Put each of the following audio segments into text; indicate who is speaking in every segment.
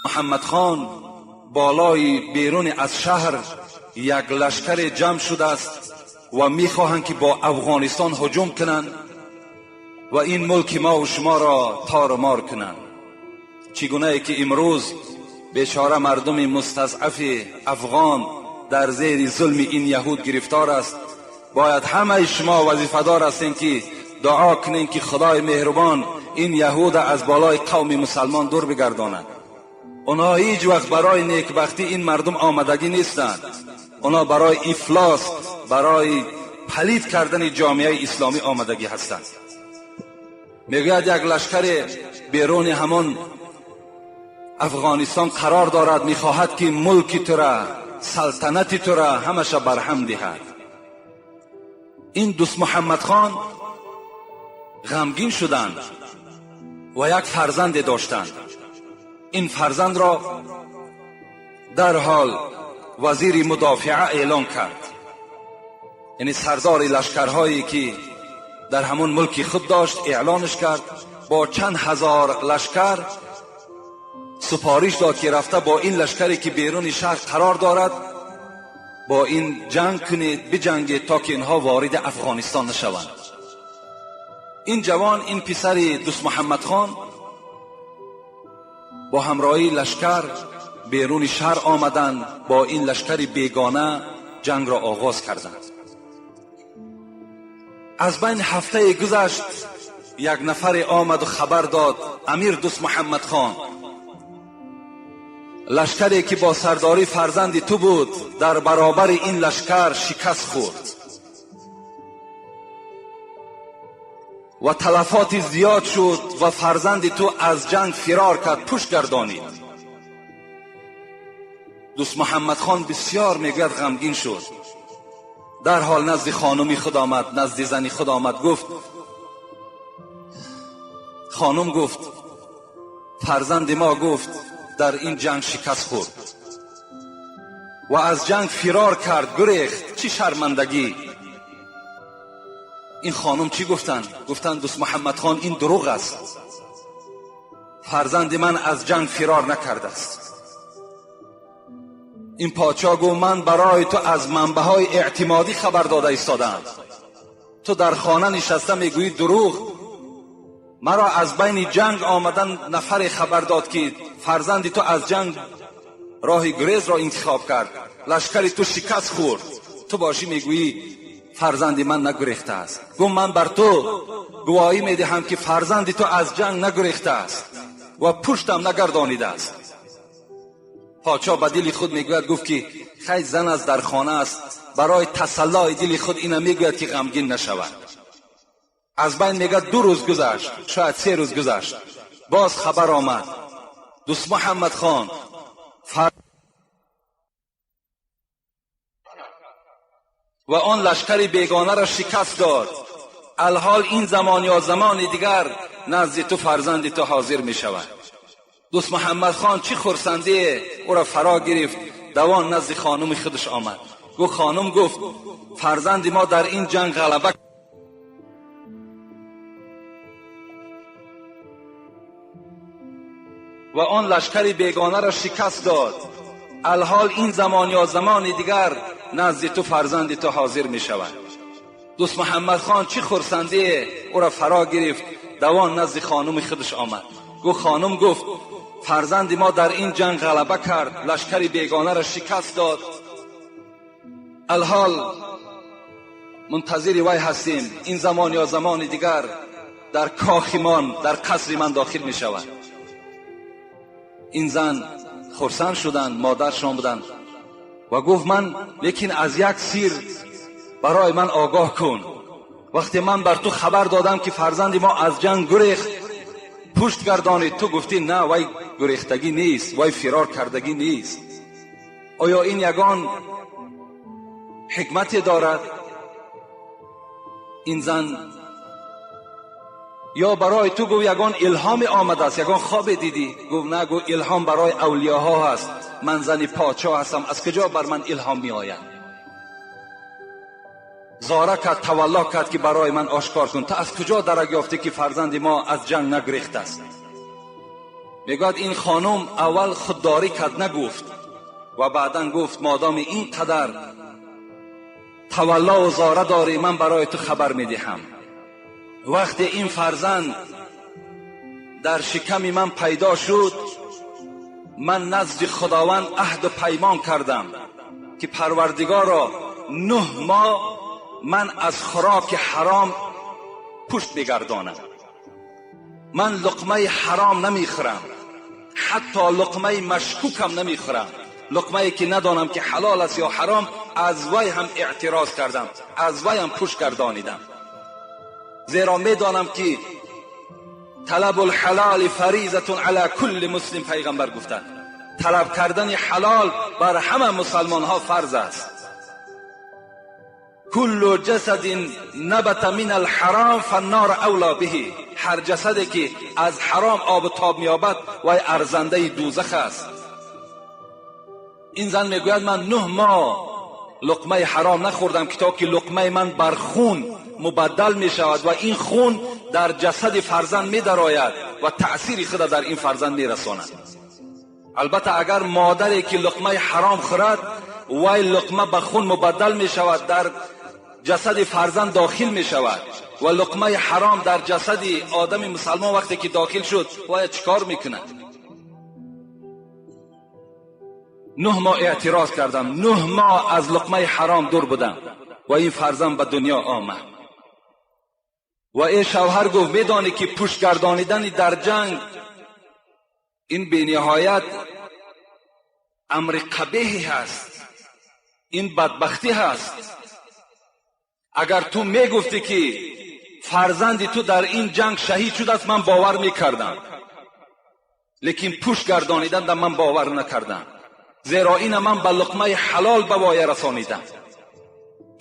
Speaker 1: Муҳаммад хон болои берун аз шаҳр як лашкар ҷамъ шудааст ва мехоҳанд ки бо Афғонистон ҳуҷум кунанд ва ин мулки мо ва шуморо тору мор кунанд. Чӣ гунае ки имрӯз бечора мардуми мустазъафи афғон дар зери зулми ин яҳуд гирифтор аст, бояд ҳамаи шумо вазифадор ҳастем ки дуо кунем ки Худои меҳрубон ин яҳуда аз болои қавми мусалмон дур бигардонад. Онҳо ҳеҷ вақт барои некбахтӣ ин мардум омадагӣ нестанд. Онҳо барои ифлос, барои палид кардани ҷомеаи исломӣ омадагӣ ҳастанд. Мегӯяд як лашкари беруни ҳамон Афғонистон қарор дорад, мехоҳад ки мулки тура, салтанати тура ҳамаша барҳам диҳад. Ин Дӯст Муҳаммад хон ғамгин шуданд ва як фарзанде доштанд. Ин фарзандро дарҳол вазири мудофиа эълон кард, яъне сардори лашкарҳое ки дар ҳамон мулки худ дошт эълонаш кард. Бо чанд ҳазор лашкар супориш дод ки рафта бо ин лашкаре ки беруни шаҳр қарор дорад бо ин ҷанг кунед, биҷангед то ки инҳо вориди Афғонистон нашаванд. Ин ҷавон, ин писари Дӯст Муҳаммад хон бо ҳамроҳии лашкар беруни шаҳр омаданд, бо ин лашкари бегона ҷангро оғоз карданд. Аз байн ҳафтае гузашт, як нафаре омаду хабар дод: амир Дӯст Муҳаммад хон, лашкаре ки бо сардорӣ фарзанди ту буд дар баробари ин лашкар шикаст хӯрд ва талафоти зиёд шуд ва фарзанди ту аз ҷанг фирор кард, пушт гардонид. Дӯст Муҳаммад хон бисёр мегӯяд ғамгин шуд. Дарҳол назди хонуми худ омад, назди зани худ омад, гуфт: хонум, гуфт, фарзанди мо, гуфт, дар ин ҷанг шикаст хӯрд ва аз ҷанг фирор кард, гурехт. Чӣ шармандагӣ! Ин хонум чӣ гуфтанд? Гуфтанд: Дӯст Муҳаммад хон, ин дурӯғ аст, фарзанди ман аз ҷанг фирор накардааст. Ин подшоҳ гуфт: ман барои ту аз манбаъҳои эътимодӣ хабар дода истодаам, ту дар хона нишаста мегӯӣ дурӯғ. Маро аз байни ҷанг омадан нафаре хабар дод ки фарзанди ту аз ҷанг роҳи гурезро интихоб кард, лашкари ту шикаст хӯрд, ту бошӣ мегӯӣ фарзанди ман нагурехтааст. Гуфт: ман бар ту гувоҳӣ медиҳам ки фарзанди ту аз ҷанг нагурехтааст ва пуштам нагардонидааст. Подшоҳ ба дили худ мегӯяд, гуфт ки хай, зан аст, дар хона аст, барои тасаллои дили худ ина мегӯяд ки ғамгин нашавад. Аз байн мегӯяд 2 рӯз гузашт, шояд 3 рӯз гузашт, боз хабар омад: Дӯст Муҳаммад хон ва он лашкари бегонаро шикаст дод. Алҳол ин замон ё замони дигар назди ту фарзанди ту ҳозир мешавад. Дӯст Муҳаммад хон чӣ хурсандие ӯро фаро гирифт, давон назди хонуми худаш омад. Гуфт: хонум, гуфт, фарзанди мо дар ин ҷанг ғалаба ва он лашкари бегонаро шикаст дод. Алҳол ин замон ё замони дигар назди ту фарзанди ту ҳозир мешавад. Дӯст Муҳаммад хон чӣ хурсандие ӯро фаро гирифт, давон назди хонуми худаш омад. Гуфт: хонум, гуфт, фарзанди мо дар ин ҷанг ғалаба кард, лашкари бегонаро шикаст дод. Алҳол мунтазири вай ҳастем, ин замон ё замони дигар дар кохи ман, дар қасри ман дохил мешавад. Ин зан хурсанд шуданд, модаршон буданд ва гуфт: ман лекин аз як сир барои ман огоҳ кун. Вақте ман бар ту хабар додам ки фарзанди мо аз ҷанг гурехт, пушт гардонид, ту гуфтӣ на, вай гурехтагӣ нест, вай фирор кардагӣ нест. Оё ин ягон ҳикмате дорад? Ин зан ё барои ту гуфт ягон илҳоме омадааст, ягон хобе дидӣ? Гуфт на, гуфт илҳом барои авлиёҳо ҳаст, ман зани подшоҳ ҳастам, аз куҷо бар ман илҳом меояд? зора кард, тавалло кард ки барои ман ошкор кун, ту аз куҷо дарак ёфтӣ ки фарзанди мо аз ҷанг нагрехт аст? Мегӯяд ин хонум аввал худдорӣ кард, нагуфт ва баъдан гуфт модоми ин қадар тавалло ва зора дорӣ, ман барои ту хабар медиҳам. Вақте ин фарзанд дар шиками ман пайдо шуд, ман назди Худованд аҳду паймон кардам ки Парвардигоро 9 моҳ ман аз хӯроки ҳаром пушт бигардонам, ман луқмаи ҳаром намехӯрам, ҳатто луқмаи машкукам намехӯрам, луқмае ки надонам ки ҳалол аст ё ҳаром, аз вай ҳам эътироз кардам, аз вай ҳам пушт гардонидам, зеро медонам ки талаб алҳалол фаризатун ала кулли муслим, пайғамбар гуфтанд талаб кардани ҳалол бар ҳама мусалмонҳо фарз аст. Куллу ҷасадин набата мин алҳаром фаннор авло биҳи, ҳар ҷасаде ки аз ҳаром обу тоб меёбад вай арзандаи дӯзах аст. Ин зан мегӯяд ман 9 моҳ луқмаи ҳаром нахӯрдам ки то ки луқмаи ман бар хун мубаддал мешавад ва ин хун дар ҷасади фарзанд медарояд ва таъсири худа дар ин фарзанд мерасонад. Албатта агар модаре ки луқмаи ҳаром хӯрад, вай луқма ба хун мубаддал мешавад, дар ҷасади фарзанд дохил мешавад ва луқмаи ҳаром дар ҷасади одами мусалмон вақте ки дохил шуд, вай чӣ кор мекунад? 9 моҳ эътироз кардам, 9 моҳ аз луқмаи ҳаром дур будам ва ин фарзанд ба дунё омад. Ва эй шавҳар гуфт медонӣ ки пуштгардонидани дар ҷанг ин бениҳоят амри қабеҳе ҳаст, ин бадбахтӣ ҳаст. Агар ту мегуфтӣ ки фарзанди ту дар ин ҷанг шаҳид шудааст, ман бовар мекардам, лекин пушт гардонидан дар ман бовар накардам, зеро ина ман ба луқмаи ҳалол ба воя расонидам.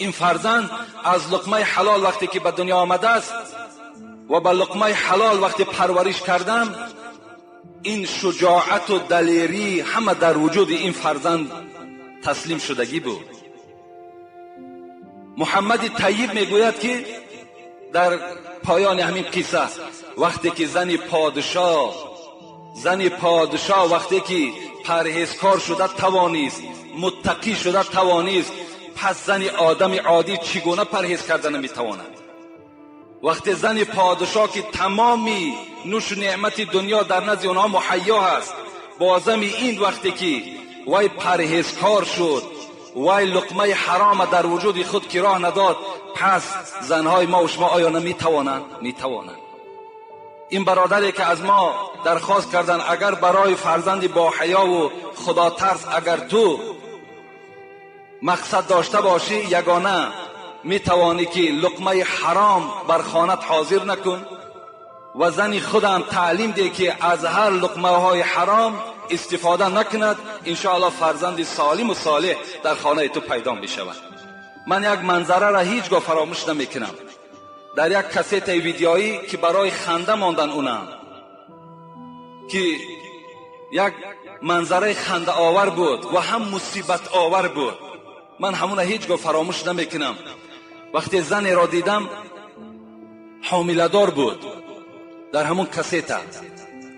Speaker 1: Ин фарзанд аз луқмаи ҳалол вақте ки ба дунё омадааст ва ба луқмаи ҳалол вақте парвариш кардам, ин шуҷоату далерӣ ҳама дар вуҷуди ин фарзанд таслим шудагӣ буд. Муҳаммади Тайиб мегӯяд ки дар поёни ҳамин қисса вақте ки зани подшоҳ вақте ки парҳезкор шуда тавонист, муттақӣ шуда тавонист, пас зани одами оддӣ чӣ гуна парҳез карда наметавонад? Вақте зани подшоҳ ки тамоми нӯшу неъмати дунё дар назди онҳо муҳайё ҳаст, бо зами ин вақте ки вай парҳезкор шуд, вай луқмаи ҳарома дар вуҷуди худ ки роҳ надод, пас занҳои мо шумо оё наметавонанд? Метавонанд. Ин бародаре ки аз мо дархост карданд, агар барои фарзанди боҳаёву худотарс агар ту мақсад дошта бошӣ, ягона метавонӣ ки луқмаи ҳаром бар хонат ҳозир накун ва зани худам таълим деҳ ки аз ҳар луқмаҳои ҳаром истифода накунад, иншоаллоҳ фарзанди солиму солеҳ дар хонаи ту пайдо мешавад. Ман як манзараро ҳеҷ гоҳ фаромӯш намекунам. Дар як кассетаи видеоӣ ки барои ханда мондан унам, ки як манзараи хандаовар буд ва ҳам мусибатовар буд, ман ҳамуна ҳеҷ гоҳ фаромӯш намекунам. Вақте занеро дидам ҳомиладор буд, дар ҳамон кассета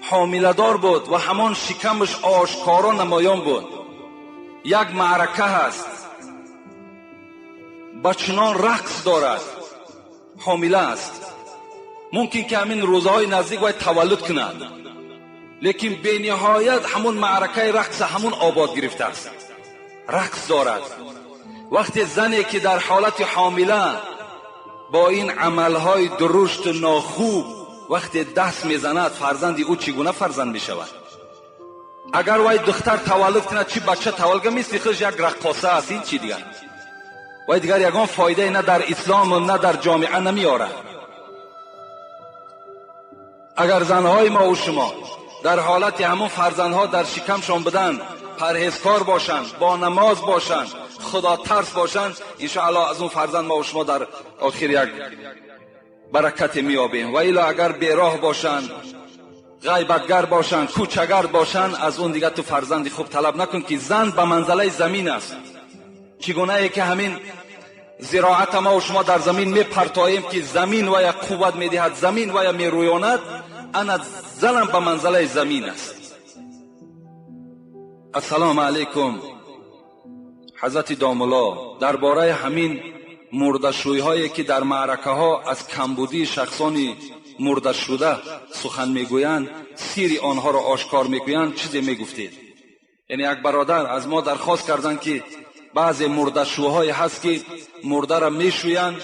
Speaker 1: ҳомиладор буд ва ҳамон шикамаш ошкоро намоён буд. Як маърака ҳаст, ба чунон рақс дорад, ҳомила аст, мумкин ки ҳамин рӯзҳои наздик вай таваллуд кунад, лекин бениҳоят ҳамон маъракаи рақса ҳамон обод гирифтааст, рақс дорад. Вақте зане ки дар ҳолати ҳомила бо ин амалҳои дурушту нохуб вақте даст мезанад, фарзанди ӯ чӣ гуна фарзанд мешавад? Агар вай духтар таваллуд кунад, чӣ бача таваллуд кунад, мисли худаш як раққоса аст, ин чӣ дигар? Вай дигар ягон фоидае на дар ислому на дар ҷомеа намеорад. Агар занҳои мо ӯ шумо дар ҳолати ҳамон фарзандҳо дар шикамшон буданд, парҳезкор бошанд, бо намоз бошанд, худотарс бошанд, иншоаллоҳ аз он фарзанд мо ӯ шумо дар охир як баракате меёбем. Ва ило агар бероҳ бошанд, ғайбатгар бошанд, кӯчагард бошанд, аз он дигар ту фарзанди хуб талаб накун ки зан ба манзалаи замин аст. Чӣ гунае ки ҳамин Зироат ма ва шумо дар замин мепартоем ки замин вая қувват медиҳад, замин вая мерӯёнад, ана занам ба манзалаи замин аст. Ассалому алайкум. Ҳазрати домулло дар бораи ҳамин мурдашӯйҳое ки дар маъракаҳо аз камбудии шахсони мурдашуда сухан мегӯянд, сири онҳоро ошкор мекунанд, чизе мегуфтед? Яъне як бародар аз мо дархост карданд ки баъзе мурдашӯҳое ҳаст ки мурдаро мешӯянд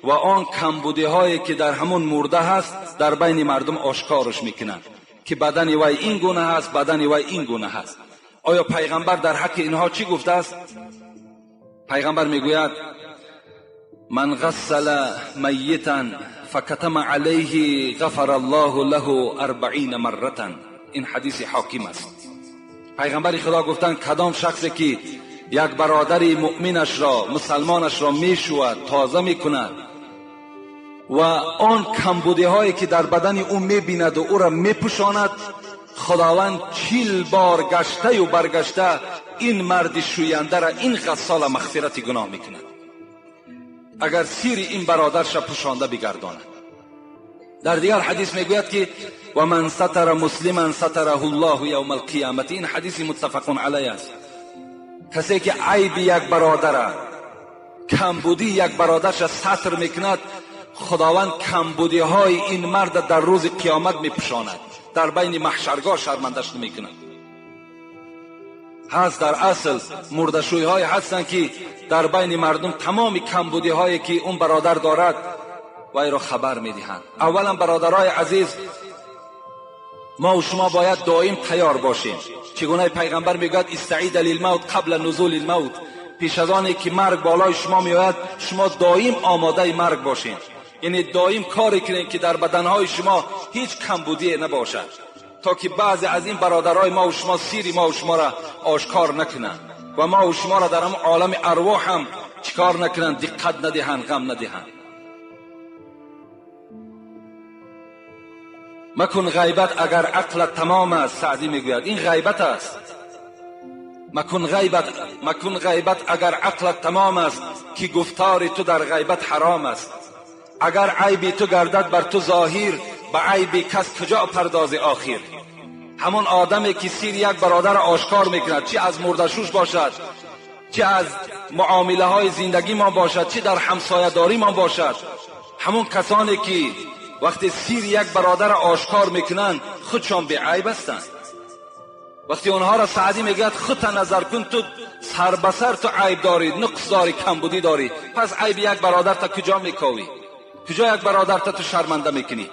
Speaker 1: ва он камбудиҳое ки дар ҳамон мурда ҳаст дар байни мардум ошкорш мекунанд ки бадани вай ин гуна ҳаст, бадани вай ин гуна ҳаст. Оё пайғамбар дар ҳаққи инҳо чӣ гуфтааст? Пайғамбар мегӯяд: ман ғассала майитан факатама алайҳи ғафара аллоҳу лаҳу арбаина марратан. Ин ҳадиси ҳоким аст. Пайғамбари худо гуфтанд кадом шахсе ки як бародари муъминашро, мусалмонашро мешӯяд, тоза мекунад ва он камбудиҳое ки дар бадани ӯ мебинаду ӯро мепӯшонад, худованд 40 бор гаштаю баргашта ин марди шӯяндара, ин ғассола мағфирати гуноҳ мекунад, агар сири ин бародарша пӯшонда бигардонад. Дар дигар ҳадис мегӯяд ки ва ман сатара муслиман сатараҳу ллоҳу явма алқиёмати. Ин ҳадиси муттафақун алайҳ аст. Касе ки айби як бародара, камбудии як бародарша сатр мекунад, худованд камбудиҳои ин марда дар рӯзи қиёмат мепӯшонад, дар байни маҳшаргоҳ шармандаш намекунад. Ҳаст дар асл мурдашӯйҳое ҳастанд ки дар байни мардум тамоми камбудиҳое ки он бародар дорад вайро хабар медиҳанд. Аввалан бародарои азиз, мо ва шумо бояд доим тайёр бошем. Чӣ гуна пайғамбар мегӯяд: истаида лилмавт қабла нузули лмавт. Пеш аз оне ки марг болои шумо меояд, шумо доим омодаи марг бошед. Яъне доим коре кунед ки дар баданҳои шумо ҳеҷ камбудие набошад, то ки баъзе аз ин бародарои мо ва шумо сири мо ва шуморо ошкор накунанд ва мо ва шуморо дар ҳамон олами арвоҳ ҳам чикор накунанд, диққат надиҳанд, ғам надиҳанд. Макун ғайбат агар ақлат тамом аст. Саъдӣ мегӯяд ин ғайбат аст. Макун ғайбат агар ақлат тамом аст, ки гуфтори ту дар ғайбат ҳаром аст. Агар айби ту гардад бар ту зоҳир, ба айби кас куҷо пардози охир? Ҳамон одаме ки сири як бародарро ошкор мекунад, чӣ аз мурдашӯш бошад, чӣ аз муомилаҳои зиндагимон бошад, чӣ дар ҳамсоядоримон бошад, ҳамон касоне ки вақте сири як бародарро ошкор мекунанд, худшон беайб ҳастанд. Вақте онҳоро Саъдӣ мегӯяд худта назар кун, ту сар ба сар ту айб дорӣ, нуқс дорӣ, камбудӣ дорӣ, пас айби як бародарта куҷо мековӣ? Куҷо як бародарта ту шарманда мекунӣ?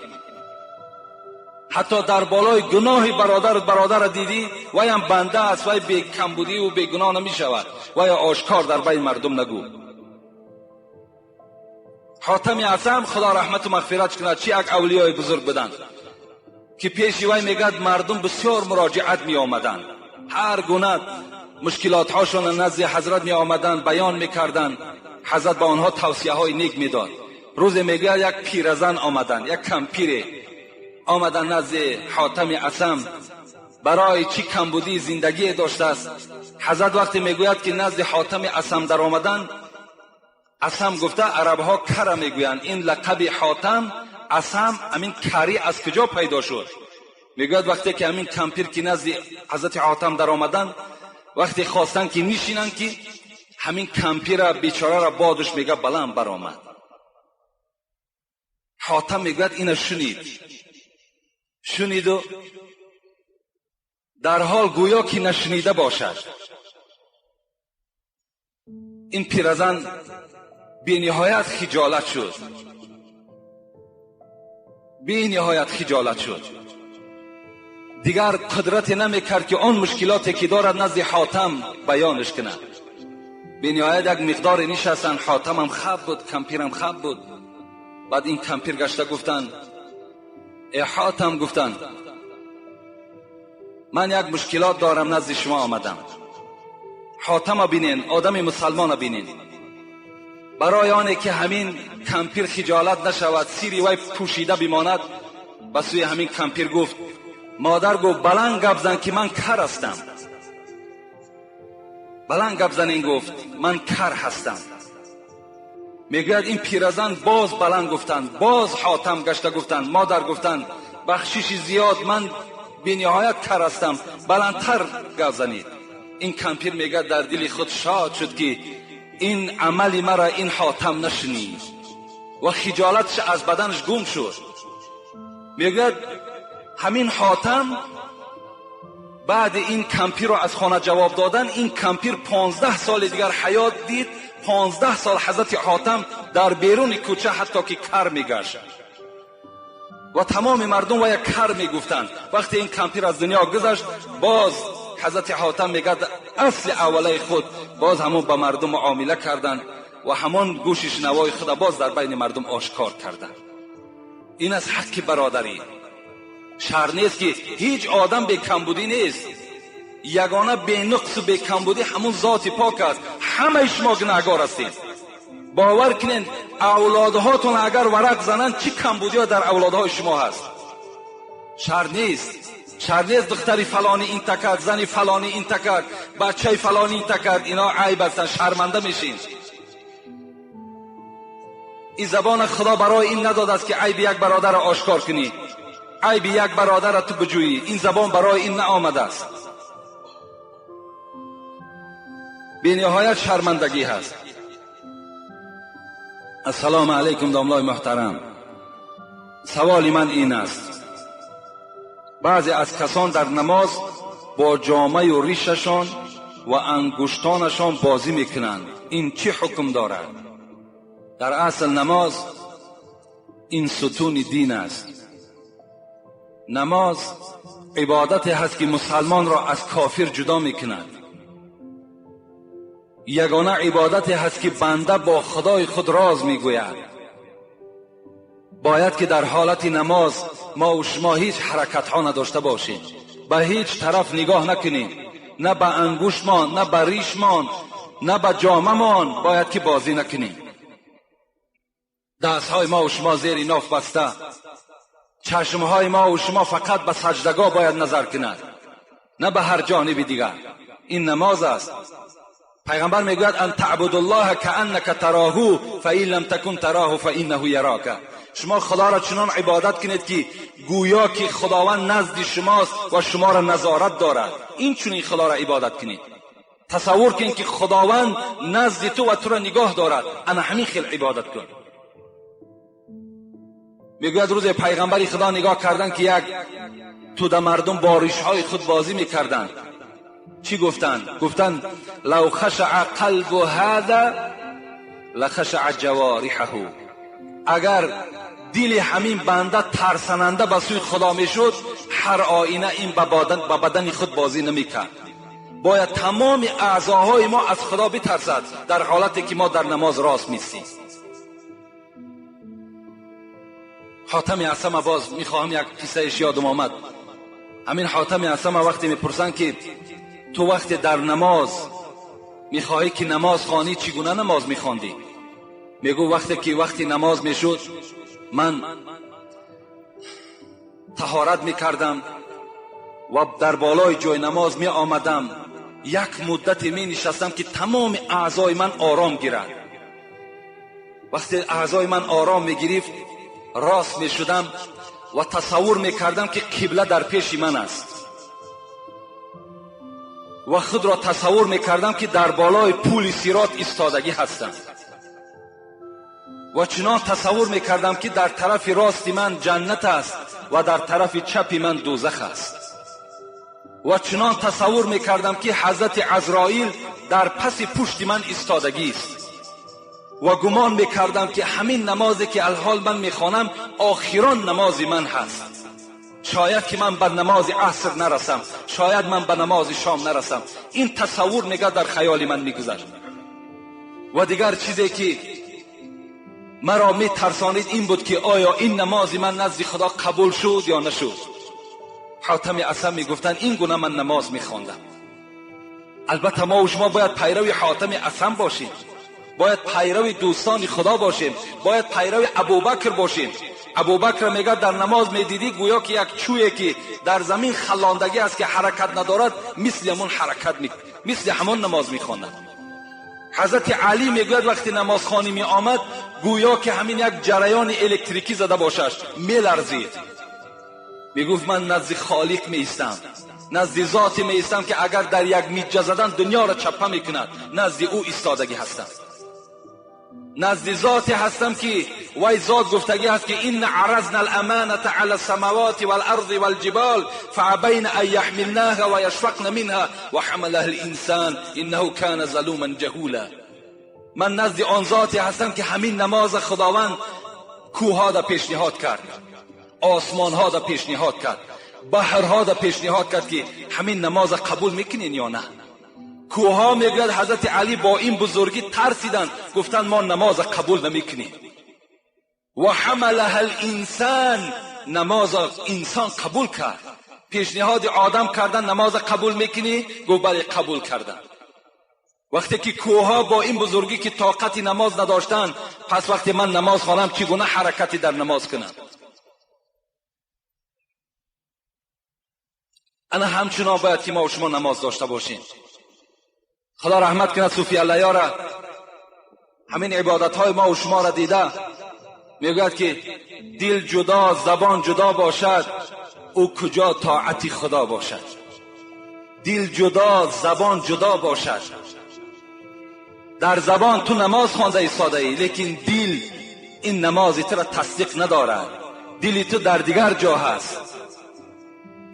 Speaker 1: Ҳатто дар болои гуноҳи бародарро дидӣ, ваям банда аст, вай бекамбудиву бегуноҳ намешавад, вая ошкор дар байни мардум нагӯ. Ҳотами Асам, худо раҳмату мағфират кунад, чӣ як авлиёи бузург буданд ки пеши вай мегӯяд мардум бисёр муроҷиат меомаданд, ҳар гуна мушкилотҳошонро назди ҳазрат меомаданд, баён мекарданд, ҳазрат ба онҳо тавсияҳои нек медод. Рӯзе мегӯяд як пиразан омаданд, як кампире омаданд назди Ҳотами Асам, барои чӣ камбудии зиндагие доштааст. Ҳазрат вақте мегӯяд ки назди Ҳотами Асам даромаданд, Асам гуфта арабҳо кара мегӯянд, ин лақаби Ҳотам Асам, ҳамин карӣ аз куҷо пайдо шуд? Мегӯяд вақте ки ҳамин кампир ки назди ҳазрати Ҳотам даромаданд, вақте хостанд ки нишинанд, ки ҳамин кампира бечораро бодуш мега баланд баромад. Ҳотам мегӯяд ина шунид, шуниду дарҳол гӯё ки нашунида бошад. Ин пиразан бениҳоят хиҷолат шуд, бениҳоят хиҷолат шуд. Дигар қудрате намекард ки он мушкилоте ки дорад назди Ҳотам баёнш кунад. Бениҳоят як миқдоре нишастанд, Ҳотамам хаб буд, кампирам хаб буд. Баъд ин кампир гашта гуфтанд: э Ҳотам, гуфтанд, ман як мушкилот дорам, назди шумо омадам. Ҳотама бинен, одами мусалмона бинен. Барои оне ки ҳамин кампир хиҷолат нашавад, сири вай пӯшида бимонад, ба сӯи ҳамин кампир гуфт: модар гуфт, баланд гап зан ки ман кар ҳастам. Баланд гап занин, гуфт, ман кар ҳастам. میگوید این پیرزن باز بلند گفتند، باز حاتم گشته گفتند، مادر گفتند بخشش زیاد، من بی نهایت کر هستم، بلندتر گپ زنید. این کمپیر میگه در دل خود شاد شد که این عمل مرا این حاتم نشنید و خجالتش از بدنش گم شد. میگه همین حاتم بعد این کمپیر رو از خانه جواب دادن، این کمپیر 15 سال دیگر حیات دید. 15 سال حضرت حاتم در بیرون کوچه حتی که کر میگشت و تمام مردم و یک کر میگفتند. وقتی این کمپیر از دنیا گذشت، باز حضرت حاتم میگه اصل اوله خود باز همون به مردم معامله کردند و همان گوش شنوای خود باز در بین مردم آشکار کردند. این از حق برادری. شر نیست که هیچ آدم به کمبودی نیست، یگانه به نقص و به کمبودی همون ذات پاک است. همه شما گناهگار هستید. باور کنین اولادهاتون اگر ورق زنند چی کمبودی ها در اولادهای شما هست. شر نیست، شر نیست دختری فلانی این تکرد، زنی فلانی این تکرد، بچه فلانی این تکرد، اینا عیب هستن، شرمنده میشین. این زبان خدا برای این نداد است که عیب یک برادر را آشکار کنی، عیب یک برادر را تو بجویی. این زبان برای این نآمده است. بی نهایت شرمندگی هست. السلام علیکم داملای محترم. سوال من این است، بعضی از کسان در نماز با جامه و ریششان و انگشتانشان بازی میکنند، این چی حکم دارد؟ در اصل نماز این ستون دین است. نماز عبادت هست که مسلمان را از کافر جدا میکند. یگانه عبادت هست که بنده با خدای خود راز میگوید. باید که در حالت نماز ما و شما هیچ حرکت ها نداشته باشیم، به هیچ طرف نگاه نکنیم، نه به انگشتمان، نه به ریشمان، نه به جامه‌مان باید که بازی نکنیم. دستهای ما و شما زیر ناف بسته، چشمهای ما و شما فقط به سجدگاه باید نظر کند، نه به هر جانب دیگر. این نماز است. پیغمبر میگوید ان تعبد الله کأنک تراه فإن لم تکن تراه فإنه یراک. شما خدا را چنان عبادت کنید که گویا که خداوند نزد شماست و شما را نظارت دارد. این چنین خدا را عبادت کنید. تصور کنید که خداوند نزد تو و تو را نگاه دارد، انا همین خیل عبادت کن. میگوید روز پیغمبری خدا نگاه کردن که یک توده مردم با ریشهای خود بازی میکردند. چی گفتند؟ گفتند لو خشع قلب هذا لخشع جوارحه. اگر دل همین بنده ترسننده به سوی خدا میشد، هر آینه این به بدن خود بازی نمیکرد. باید تمام اعضاهای ما از خدا بترسد در حالتی که ما در نماز راست میستیم. حاتم اصم باز میخواهم یک قصهش یادم آمد. همین حاتم اصم وقتی میپرسن که تو وقتی در نماز میخواهی که نماز خوانی چگونه نماز میخواندی؟ میگو وقتی که وقتی نماز میشد من طهارت میکردم و در بالای جای نماز می آمدم، یک مدت می نشستم که تمام اعضای من آرام گیرد. وقتی اعضای من آرام می گرفت راست می شدم و تصور می کردم که قبله در پیش من است و خود را تصور می کردم که در بالای پول صراط ایستادگی هستم و چنان تصور می کردم که در طرف راست من جنت است و در طرف چپ من دوزخ است و چنان تصور می کردم که حضرت عزرائیل در پس پشت من ایستادگی است و گمان می کردم که همین نمازی که الحال من می خوانم آخران نماز من هست. شاید که من به نماز عصر نرسم، شاید من به نماز شام نرسم. این تصور میگه در خیال من میگذشت. و دیگر چیزی که مرا می ترسانید این بود که آیا این نماز من نزد خدا قبول شد یا نشد. حاتم اصم می گفتن این گونه من نماز می خواندم. البته ما و شما باید پیرو حاتم اصم باشیم، باید پیرو دوستان خدا باشیم، باید پیرو ابوبکر باشیم. ابوبکر میگه در نماز میدیدی گویا که یک چویی که در زمین خلاندگی است که حرکت ندارد، مثل همون حرکت مثل همون نماز میخواند. حضرت علی میگوید وقتی نمازخوانی می آمد گویا که همین یک جریان الکتریکی زده باشش، میلرزید. میگفت من نزد خالق می ایستم، نزد ذات می ایستم که اگر در یک میجه زدن دنیا را چپه میکند، نزد او ایستادگی هستم، نزد ذاتی هستم که وی ذات گفتگی هست که این عرضنا الامانة علی السماوات والارض والجبال فابین ان یحملناها و یشفقن منها و حملها الانسان انه کان ظلوما جهولا. من نزد آن ذاتی هستم که همین نماز خداوند کوه ها را پیشنهاد کرد، آسمان ها را پیشنهاد کرد، بحرها را پیشنهاد کرد که همین نماز قبول میکنین یا نه. کوها میگوید حضرت علی با این بزرگی ترسیدند، گفتند ما نماز قبول نمیکنیم. و حملها الانسان، نماز انسان قبول کرد. پیشنهاد آدم کردن نماز قبول میکنی؟ گفت بله قبول کردن. وقتی که کوها با این بزرگی که طاقت نماز نداشتند، پس وقتی من نماز خوانم چگونه حرکتی در نماز کنم؟ انا همچنان باید که ما و شما نماز داشته باشیم. خدا رحمت کند صوفی الله را، همین عبادت های ما و شما را دیده، میگوید که دل جدا زبان جدا باشد، او کجا طاعت خدا باشد. دل جدا زبان جدا باشد. در زبان تو نماز خوانده ایستاده ای، لیکن دل این نماز تو را تصدیق ندارد، دل تو در دیگر جا هست.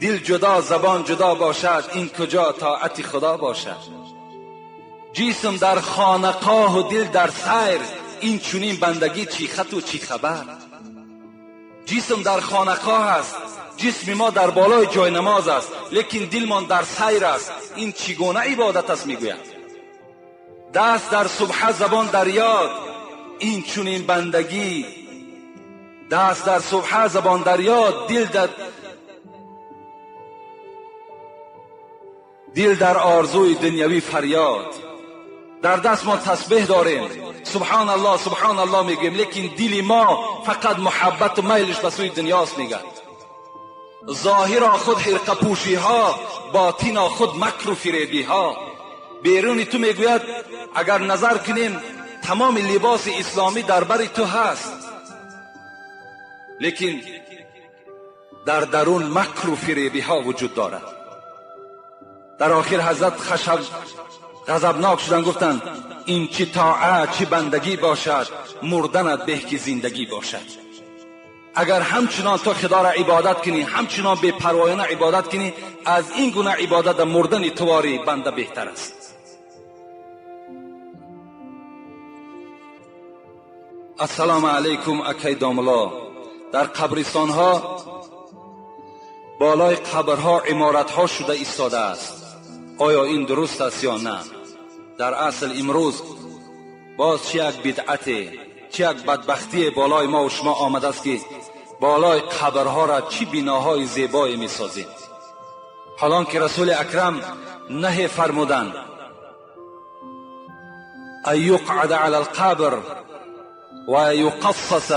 Speaker 1: دل جدا زبان جدا باشد، این کجا طاعت خدا باشد. جسم در خانقاه و دل در سیر، این چنین بندگی چی خط و چی خبر. جسم در خانقاه است، جسم ما در بالای جای نماز است، لیکن دلمان در سیر است، این چگونه عبادت است؟ میگوید دست در سبحه زبان در یاد، این چنین بندگی. دست در سبحه زبان در یاد، دل در آرزوی دنیوی فریاد. در دست ما تسبیح داریم، سبحان الله سبحان الله میگیم، لیکن دل ما فقط محبت و میلش به سوی دنیاست. میگه ظاهرا خود حرقه پوشی ها، باطنا خود مکر و فریبی ها. بیرونی تو میگوید اگر نظر کنیم تمام لباس اسلامی در بر تو هست، لیکن در درون مکر و فریبی ها وجود دارد. در آخر حضرت خشب غضبناک شدن، گفتند این چی طاعت چی بندگی باشد، مردنت به که زندگی باشد. اگر همچنان تو خدا را عبادت کنی، همچنان بی پروایانه عبادت کنی، از این گونه عبادت مردن تواری بنده بهتر است. السلام علیکم اکی داملا. در قبرستان ها بالای قبرها عمارت ها شده ایستاده است، آیا این درست است یا نه؟ در اصل امروز باز چه یک بدعت، چه یک بدبختی بالای ما و شما آمده است که بالای قبرها را چی بناهای زیبایی می سازیم. حالان که رسول اکرم نهی فرمودند ان یقعد علی القبر و یقصص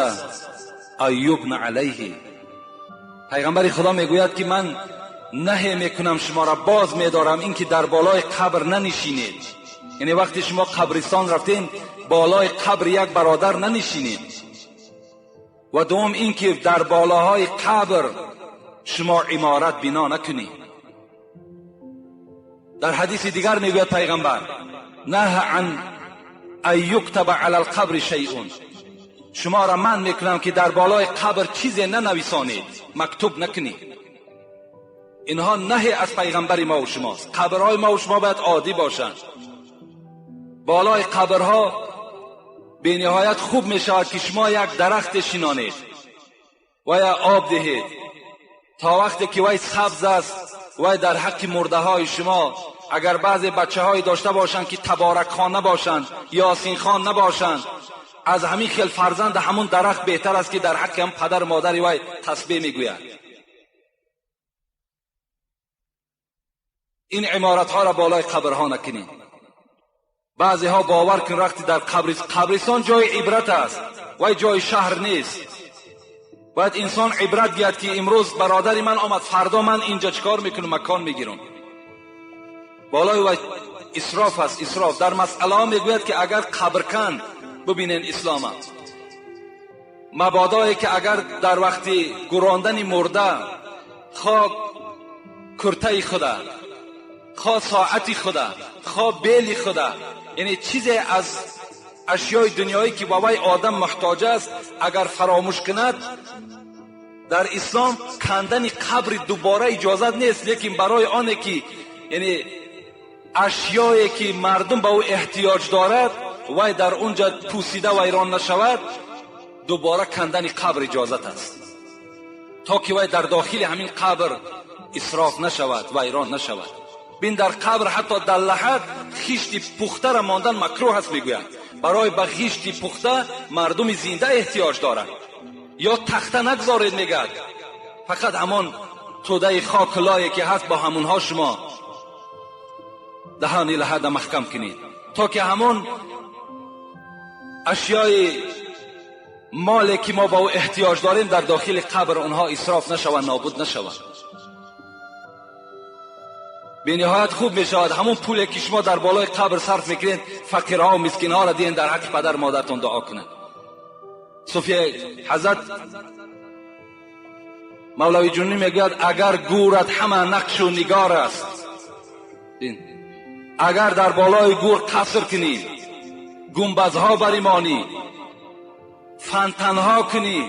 Speaker 1: ان یبنى علیه. پیغمبر خدا میگوید که من نهی میکنم شما را، باز میدارم اینکه در بالای قبر ننشینید. یعنی وقتی شما قبرستان رفتین بالای قبر یک برادر ننشینید. و دوم اینکه در بالاهای قبر شما عمارت بنا نکنید. در حدیث دیگر میگوید پیغمبر نه عن ان یکتب علی القبر شیء، شما را من میکنم که در بالای قبر چیزی ننویسانید، مکتوب نکنید. اینها نهی از پیغمبر ما و شماست. قبرهای ما و شما باید عادی باشند. بالای قبرها به نهایت خوب می شود که شما یک درخت شینانید و یا آب دهید تا وقتی که وی سبز است. وی در حق مرده های شما، اگر بعضی بچه های داشته باشند که تبارک خان نباشند، یاسین خان نباشند، از همین خیل فرزند همون درخت بهتر است که در حق هم پدر مادری وی تسبیح میگوید. این عمارت ها را بالای قبرها نکنید. بعضی ها باور کن وقتی در قبرستان جای عبرت است و جای شهر نیست. باید انسان عبرت گیرد که امروز برادر من آمد، فردا من اینجا چکار میکنم، مکان میگیرم. بالای و исроф аст, исроф. Дар масъалаҳо мегӯяд ки агар қабркан, бубинен ислома, мабодое ки агар дар вақти гурондани мурда хо куртаи худа, хо соати худа, хо бели худа, яъне чизе аз ашёи дунёӣ ки ба вай одам муҳтоҷ аст, агар фаромӯш кунад, дар ислом кандани қабри дубора иҷозат нест. Лекин барои оне ки яъне ашёе ки мардум ба ӯ эҳтиёҷ дорад, вай дар унҷа пусида вайрон нашавад, дубора кандани қабр иҷозат аст, то ки вай дар дохили ҳамин қабр исроф нашавад, вайрон нашавад. Бин, дар қабр ҳатто дар лаҳад хишти пухтара мондан макрӯҳ аст, мегӯяд. Барои ба хишти пухта мардуми зинда эҳтиёҷ дорад. Ё тахта нагзоред, мегӯяд, фақат ҳамон тӯдаи хок лое ки ҳаст, бо ҳамонҳо шумо даҳони лаҳада маҳкам кунед, то ки ҳамон ашёи моле ки мо ба ӯ эҳтиёҷ дорем, дар дохили қабр онҳо исроф нашаванд, нобуд нашаванд. Бениҳоят хуб мешавад, ҳамон пуле ки шумо дар болои қабр сарф мекунед, фақирҳо мискинҳоро диҳен, дар ҳаққи падар модаратон дуо кунанд. Суфия ҳазрат Мавлави Ҷунӣ мегӯяд: агар гӯрат ҳама нақшу нигор аст, агар дар болои гӯр қаср кунӣ, гумбазҳо баримонӣ, фонтанҳо кунӣ.